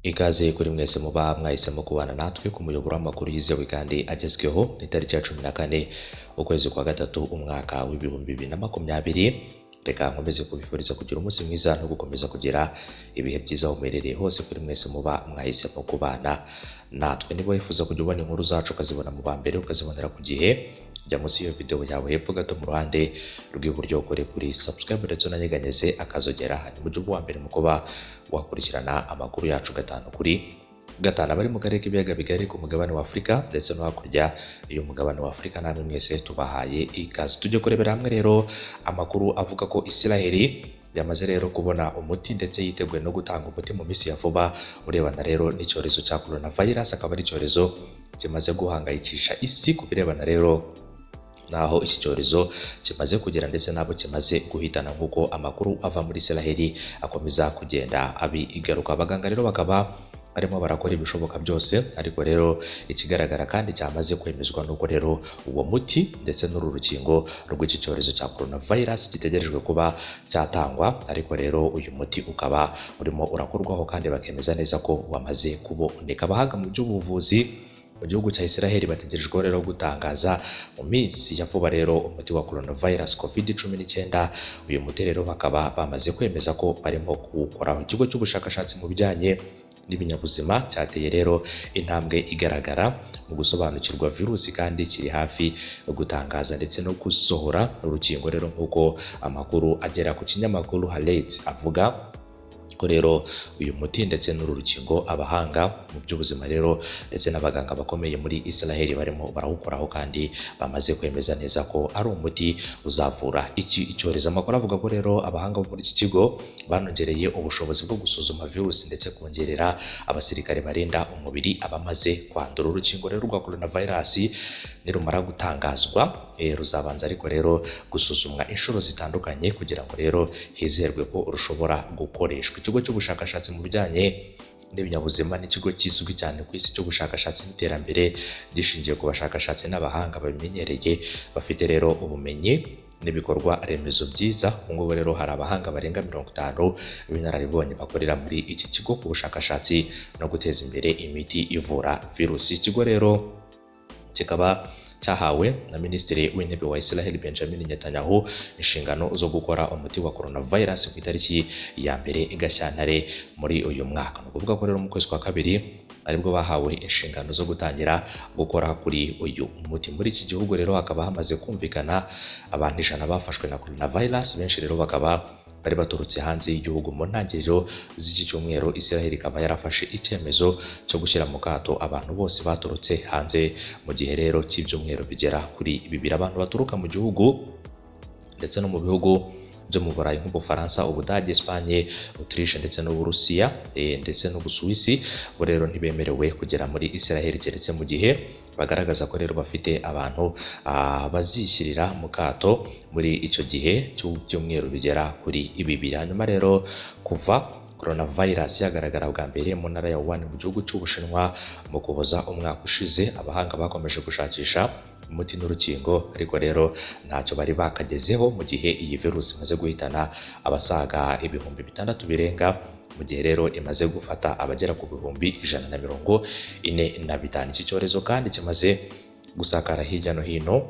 Ikaze kuri mwese muba mwahisemo kubana natwe ku muyoboro w'amakuru yizewe kandi agezweho. Ni tariki ya 14 ukwezi kwa gatatu umwaka w'2020. Reka nkomeze kubifuriza kugira umunsi mwiza no gukomeza kugira ibihe byiza aho muherereye hose. Kuri mwese muba mwahisemo kubana natwe, niba wifuza kujya ubona inkuru zacu ukazibona mu ba mbere, ukazibonera ku gihe, jya munsi y'iyo video yawe hepfo gato mu ruhande rw'iburyo, ukore kuri subscribe ndetse unanyeganyeze akazogera, hanyuma ujye uba uwa mbere mu kuba wakurikirana amakuru yacu gatanu kuri gatanu. Abari mu karere k'ibiyaga bigari ku mugabane wa Afurika ndetse no hakurya y'umugabane wa Afurika, namwe mwese tubahaye ikaze. Tujye kurebera hamwe rero amakuru avuga ko Isiraheli yamaze rero kubona umuti ndetse yiteguye no gutanga umuti mu minsi ya vuba urebana rero n'icyorezo cya coronavirus, akaba ari icyorezo kimaze guhangayikisha isi ku birebana rero naho iki cyorezo kimaze kugera ndetse n'abo kimaze guhitana, nk'uko amakuru ava muri Isiraheli akomeza kugenda abigaruka. Abaganga rero bakaba barimo barakora ibishoboka byose, ariko rero ikigaragara kandi cyamaze kwemezwa nuko rero uwo muti ndetse n'uru rukingo rw'iki cyorezo cya coronavirus gitegerejwe kuba cyatangwa, ariko rero uyu muti ukaba urimo urakorwaho kandi bakemeza neza ko wamaze kuboneka. Abahanga mu by'ubuvuzi mu gihugu cya Isiraheli bategerejweho rero gutangaza mu minsi ya vuba rero umuti wa coronavirus COVID-19. Uyu muti rero bakaba bamaze kwemeza ko barimo kuwukoraho. Ikigo cy'ubushakashatsi mu bijyanye n'ibinyabuzima cyateye rero intambwe igaragara mu gusobanukirwa virusi kandi kiri hafi gutangaza ndetse no gusohora urukingo rero, nk'uko amakuru agera ku kinyamakuru Haaretz avuga ko rero uyu muti ndetse n'uru rukingo abahanga mu by'ubuzima rero ndetse n'abaganga bakomeye muri Israel barimo barawukoraho kandi bamaze kwemeza neza ko ari umuti uzavura iki icyorezo. Amakuru avuga ko rero abahanga bo muri iki kigo banongereye ubushobozi bwo gusuzuma virusi ndetse kongerera abasirikare barinda umubiri abamaze kwandura. Urukingo rero rwa coronavirus nirumara gutangazwa, ruzabanza ariko rero gusuzumwa inshuro zitandukanye kugira ngo rero hizerwe ko rushobora gukoreshwa. Ikigo cy'ubushakashatsi mu bijyanye n'ibinyabuzima n'ikigo kizwi cyane ku isi cy'ubushakashatsi n'iterambere gishingiye ku bashakashatsi n'abahanga babimenyereye, bafite rero ubumenyi n'ibikorwa remezo byiza. Ubu ngubu rero hari abahanga barenga 50 b'inararibonye bakorera muri iki kigo ku bushakashatsi no guteza imbere imiti ivura virusi. Ikigo rero kikaba cyahawe na Minisitiri w'Intebe wa Israel Benjamin Netanyahu inshingano zo gukora umuti wa coronavirus ku itariki ya 1 Gashyantare muri uyu mwaka. Ni ukuvuga ko rero mu kwezi kwa kabiri aribwo bahawe inshingano zo gutangira gukora kuri uyu muti. Muri iki gihugu rero hakaba hamaze kumvikana abantu 100 bafashwe na coronavirus, benshi rero bakaba bari baturutse hanze y'igihugu. Mu ntangiriro z'iki cyumweru Israel ikaba yarafashe icyemezo cyo gushyira mu kato abantu bose baturutse hanze mu gihe rero cy'ibyumweru bigera kuri 2. Abantu baturuka mu gihugu ndetse no mu bihugu byo mu Burayi nk'Ubufaransa, Ubudage, Espagne, Autriche ndetse n'Uburusiya ndetse n'Ubusuwisi, bo rero ntibemerewe kugera muri Israel keretse mu gihe bagaragaza ko rero bafite abantu bazishyirira mu kato muri icyo gihe cy'ibyumweru bigera kuri 2. Hanyuma rero kuva coronavirus yagaragara bwa mbere mu ntara ya Wuhan mu gihugu cy'Ubushinwa mu Kuboza umwaka ushize, abahanga bakomeje gushakisha umuti n'urukingo, ariko rero ntacyo bari bakagezeho mu gihe iyi virusi imaze guhitana abasaga 6000 birenga, mu gihe rero imaze gufata abagera ku 145,000. Iki cyorezo kandi kimaze gusakara hirya no hino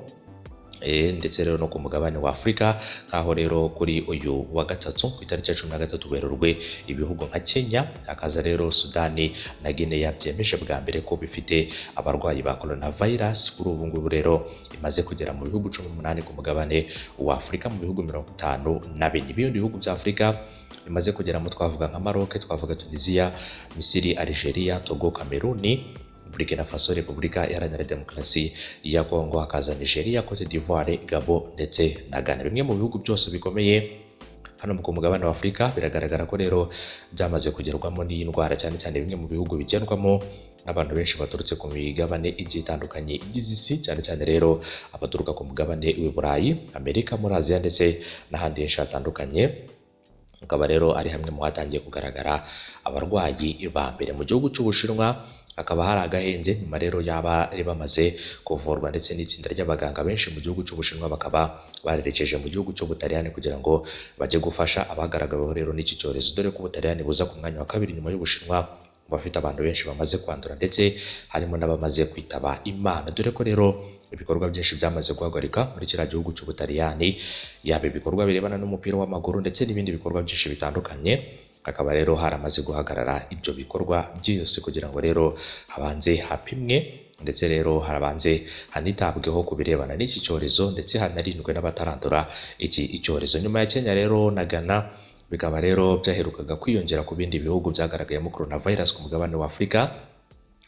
ndetse rero no ku mugabane wa Afurika, nk'aho rero kuri uyu wa gatatu ku itariki ya 13 Werurwe ibihugu nka Kenya, hakaza rero Sudani na Guinea byemeje bwa mbere ko bifite abarwayi ba coronavirus. Kuri ubu ngubu rero imaze kugera mu bihugu 18 ku mugabane wa Afurika mu bihugu 54. Ibindi bihugu bya Afurika bimaze kugeramo twavuga nka Maroc, twavuga Tunisia, Misiri, Algeria, Togo, Cameroon, Burkina Faso, Repubulika Iharanira Demokarasi ya Kongo, hakaza Nigeria, Cote d'Ivoire, Gabon ndetse na Ghana. Bimwe mu bihugu byose bikomeye hano ku mugabane wa Afurika biragaragara ko rero byamaze kugerwamo n'iyi ndwara, cyane cyane bimwe mu bihugu bigendwamo n'abantu benshi baturutse ku migabane igiye itandukanye igize isi, cyane cyane rero abaturuka ku mugabane w'i Burayi, Amerika, muri Aziya ndetse n'ahandi henshi hatandukanye. Akaba rero ari hamwe mu hatangiye kugaragara abarwayi ba mbere. Mu gihugu cy'Ubushinwa hakaba hari agahenze nyuma rero yaba bari bamaze kuvurwa, ndetse n'itsinda ry'abaganga benshi mu gihugu cy'Ubushinwa bakaba barerekeje mu gihugu cy'Ubutaliyani kugira ngo bajye gufasha abagaragaweho rero n'iki cyorezo, dore ko Ubutaliyani buza ku mwanya wa kabiri nyuma y'Ubushinwa mu bafite abantu benshi bamaze kwandura ndetse harimo n'abamaze kwitaba Imana. Dore ko rero ibikorwa byinshi byamaze guhagarika muri kiriya gihugu cy'Ubutaliyani, yaba ibikorwa birebana n'umupira w'amaguru ndetse n'ibindi bikorwa byinshi bitandukanye. Hakaba rero haramaze guhagarara ibyo bikorwa byose kugira ngo rero habanze hapimwe ndetse rero harabanze hanitabweho ku birebana n'iki cyorezo ndetse hanarindwe n'abatarandura iki icyorezo. Nyuma ya Kenya rero na Ghana bikaba rero byaherukaga kwiyongera ku bindi bihugu byagaragayemo coronavirus ku mugabane wa Afurika.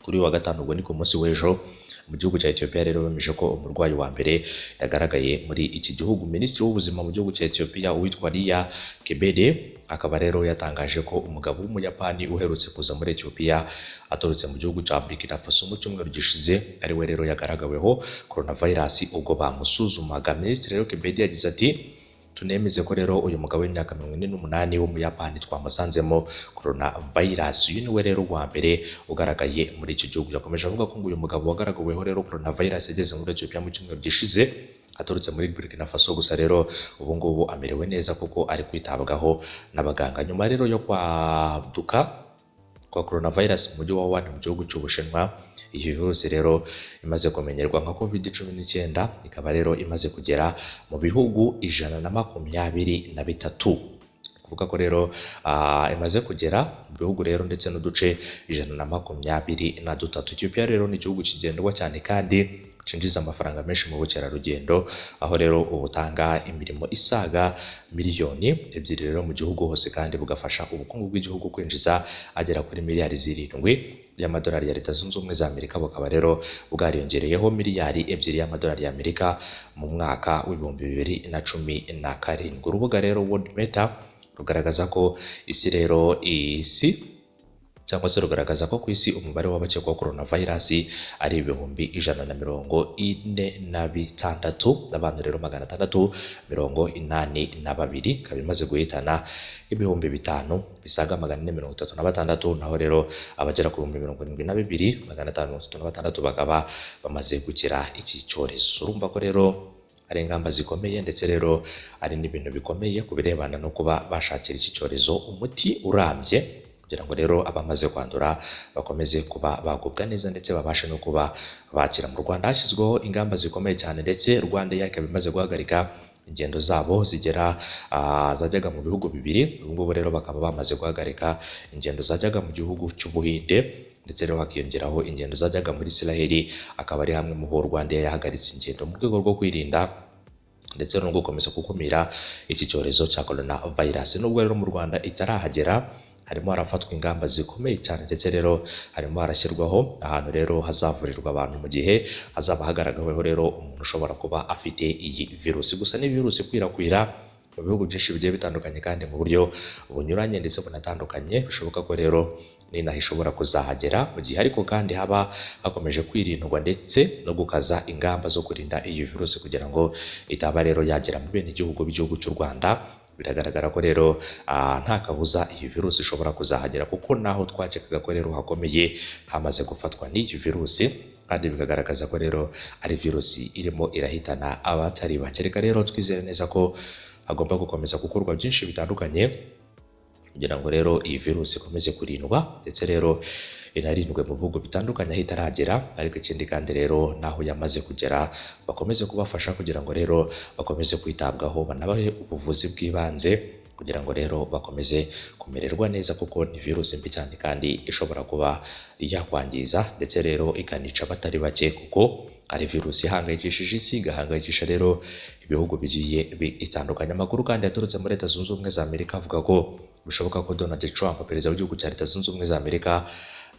Kuri uyu wa gatanu, ubwo ni ku munsi w'ejo, mu gihugu cya Ethiopia rero bemeje ko umurwayi wa mbere yagaragaye muri iki gihugu. Minisitiri w'ubuzima mu gihugu cya Ethiopia uwitwa Lia Kebede akaba rero yatangaje ko umugabo w'Umuyapani uherutse kuza muri Ethiopia aturutse mu gihugu cya Burkina Faso mu cyumweru gishize ari we rero yagaragaweho coronavirus ubwo bamusuzumaga. Minisitiri rero Kebede yagize ati: "Tunemeze ko rero uyu mugabo w'imyaka 48 w'Umuyapani twamusanzemo coronavirus. Uyu niwe rero wa mbere ugaragaye muri iki gihugu." Yakomeje avuga ko ngo uyu mugabo wagaragaweho rero coronavirus yageze muri Ethiopia mu cyumweru gishize aturutse muri Burkina Faso, gusa rero ubu ngubu amerewe neza kuko ari kwitabwaho n'abaganga. Nyuma rero yo kwaduka kwa coronavirus mu mujyi wa Wuhan mu gihugu cy'Ubushinwa, iyi virusi rero imaze kumenyerwa nka COVID-19 ikaba rero imaze kugera mu bihugu 123. Kuvuga ko rero imaze kugera mu bihugu rero ndetse n'uduce 123. Ethiopia rero ni igihugu kigendwa cyane kandi cinjiza amafaranga menshi mu bukerarugendo, aho rero ubutanga imirimo isaga miliyoni 2 rero mu gihugu hose, kandi bugafasha ubukungu bw'igihugu kwinjiza agera kuri miliyari 7 y'amadolari ya Leta Zunze Ubumwe za Amerika, bukaba rero bwariyongereyeho miliyari 2 y'amadolari y'Amerika mu mwaka wa 2017. Urubuga rero Worldometer rugaragaza ko isi rero isi cyangwa se rugaragaza ko ku isi umubare w'abakekwaho coronavirus ari 146,000 n'abantu rero 682, ikaba imaze guhitana 5436, naho rero abagera ku 72,536 bakaba bamaze gukira iki cyorezo. Urumva ko rero ari ingamba zikomeye ndetse rero ari n'ibintu bikomeye ku birebana no kuba bashakira iki cyorezo umuti urambye, kugira ngo rero abamaze kwandura bakomeze kuba bagubwa neza ndetse babashe no kuba bakira. Mu Rwanda hashyizweho ingamba zikomeye cyane, ndetse Rwanda ikaba imaze guhagarika ingendo zabo zigera zajyaga mu bihugu bibiri. Ubu ngubu rero bakaba bamaze guhagarika ingendo zajyaga mu gihugu cy'Ubuhinde, ndetse rero hakiyongeraho ingendo zajyaga muri Israel, akaba ari hamwe mu ho Rwanda yahagaritse ingendo mu rwego rwo kwirinda ndetse no gukomeza gukumira iki cyorezo cya coronavirus. Nubwo rero mu Rwanda itarahagera, harimo harafatwa ingamba zikomeye cyane, ndetse rero harimo harashyirwaho ahantu rero hazavurirwa abantu mu gihe hazaba hagaragaweho rero umuntu ushobora kuba afite iyi virusi. Gusa ni virusi ikwirakwira mu bihugu byinshi bigiye bitandukanye kandi mu buryo bunyuranye ndetse bunatandukanye. Bishoboka ko rero n'inaha ishobora kuzahagera mu gihe ariko kandi haba hakomeje kwirindwa ndetse no gukaza ingamba zo kurinda iyi virusi kugira ngo itaba rero yagera mu bene gihugu b'igihugu cy'u Rwanda. Biragaragara ko rero nta kabuza iyi virusi ishobora kuzahagera, kuko naho twakekaga ko rero hakomeye hamaze gufatwa n'iyi virusi, kandi bikagaragaza ko rero ari virusi irimo irahitana abatari bake. Reka rero twizere neza ko hagomba gukomeza gukorwa byinshi bitandukanye kugira ngo rero iyi virusi ikomeze kurindwa ndetse rero inarindwe mu bihugu bitandukanye aho itaragera. Ariko ikindi kandi rero naho yamaze kugera bakomeze kubafasha kugira ngo rero bakomeze kwitabwaho, banabahe ubuvuzi bw'ibanze kugira ngo rero bakomeze kumererwa neza, kuko ni virusi mbi cyane kandi ishobora kuba yakwangiza ndetse rero ikanica abatari bake, kuko ari virusi ihangayikishije isi, igahangayikisha rero ibihugu bigiye bitandukanye. Amakuru kandi yaturutse muri Leta Zunze Ubumwe za Amerika avuga ko bishoboka ko Donald Trump, perezida w'igihugu cya Leta Zunze Ubumwe za Amerika,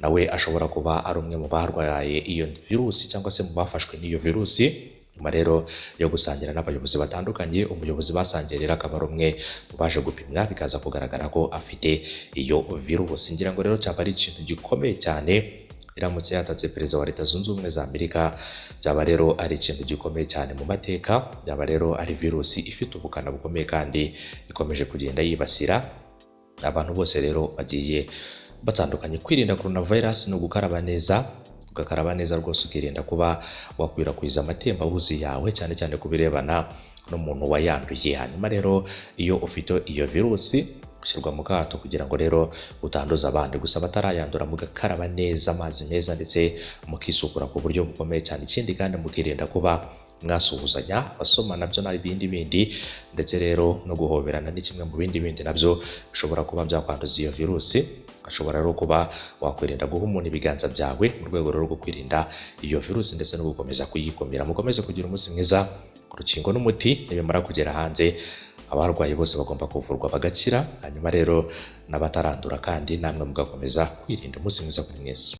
nawe ashobora kuba ari umwe mu barwaye iyo virusi cyangwa se mu bafashwe n'iyo virusi, nyuma rero yo gusangira n'abayobozi batandukanye. Umuyobozi basangiye rero akaba ari umwe mu baje gupimwa bikaza kugaragara ko afite iyo virusi. Ngira ngo rero cyaba ari ikintu gikomeye cyane iramutse yatatse perezida wa Leta Zunze Ubumwe za Amerika, byaba rero ari ikintu gikomeye cyane mu mateka, byaba rero ari virusi ifite ubukana bukomeye kandi ikomeje kugenda yibasira abantu bose rero bagiye batandukanye. Kwirinda coronavirus ni ugukaraba neza, ugakaraba neza rwose, ukirinda kuba wakwirakwiza amatembabuzi yawe, cyane cyane ku birebana n'umuntu wayanduye. Hanyuma rero iyo ufite iyo virusi Ushyirwa mu kato kugira ngo rero utanduza abandi. Gusa abatarayandura mugakaraba neza amazi meza ndetse mukisukura ku buryo bukomeye cyane. Ikindi kandi mukirinda kuba mwasuhuzanya, abasoma nabyo n'ibindi bindi, ndetse rero no guhoberana ni kimwe mu bindi bindi nabyo bishobora kuba byakwanduza iyo virusi. Ashobora rero kuba wakwirinda guha umuntu ibiganza byawe mu rwego rwo kwirinda iyo virusi ndetse no gukomeza kuyikumira. Mukomeze kugira umunsi mwiza. Urukingo n'umuti nibimara kugera hanze, abarwayi bose bagomba kuvurwa bagakira, hanyuma rero n'abatarandura kandi namwe mugakomeza kwirinda. Umunsi mwiza kuri mwese.